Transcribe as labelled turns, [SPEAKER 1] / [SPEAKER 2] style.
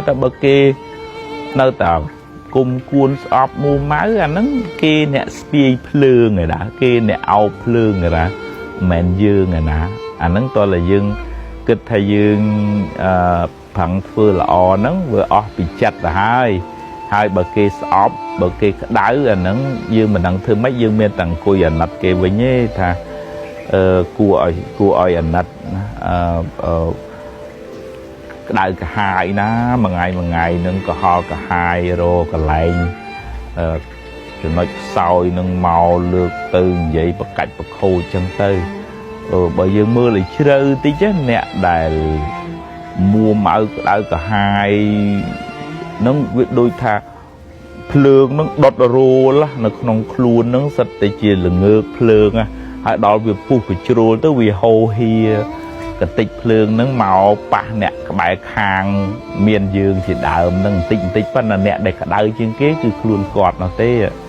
[SPEAKER 1] តែបើគេនៅតែគុំគួនស្អប់មួម៉ៅអាហ្នឹងគេអ្នកស្ពាយភ្លើងឯណាគេអ្នកអោបភ្លើងឯណាមិនមែនយើងឯណាអាហ្នឹងតើតែយើងគិតថាយើងអឺប្រឹងធ្វើល្អហ្នឹងវាអស់ពីចិត្តទៅហើយហើយបើគេស្អប់បើគេក្តៅអាហ្នឹងយើងមិនដឹងធ្វើម៉េចយើងមានតែអង្គុយអាណិតគេវិញទេថាអឺគួរឲ្យគួរឲ្យអាណិតណាអឺអឺ ក្តៅក្រហាយណាមួយថ្ងៃមួយថ្ងៃនឹងកុហលក្រហាយរកន្លែងអឺចំណុចខ្សោយនឹងមកលើកទៅនិយាយប្រកាច់ប្រខូចចឹងទៅអឺបើយើងមើលឲ្យជ្រៅតិចណាអ្នកដែលមួម៉ៅក្តៅក្រហាយនឹងវាដូចថាភ្លើងនឹងដុតរោលនៅក្នុងខ្លួននឹងសិតតែជាល្ងើកភ្លើងណាហើយដល់វាពុះកជ្រុលទៅវាហូរហៀ កតិចភ្លើងនឹងមកប៉ះអ្នកក្បែរខាងមានយើងជាដើមនឹងបន្តិចបន្តិចប៉ុន្តែអ្នកដែលក្តៅជាងគេគឺខ្លួនគាត់នោះទេ។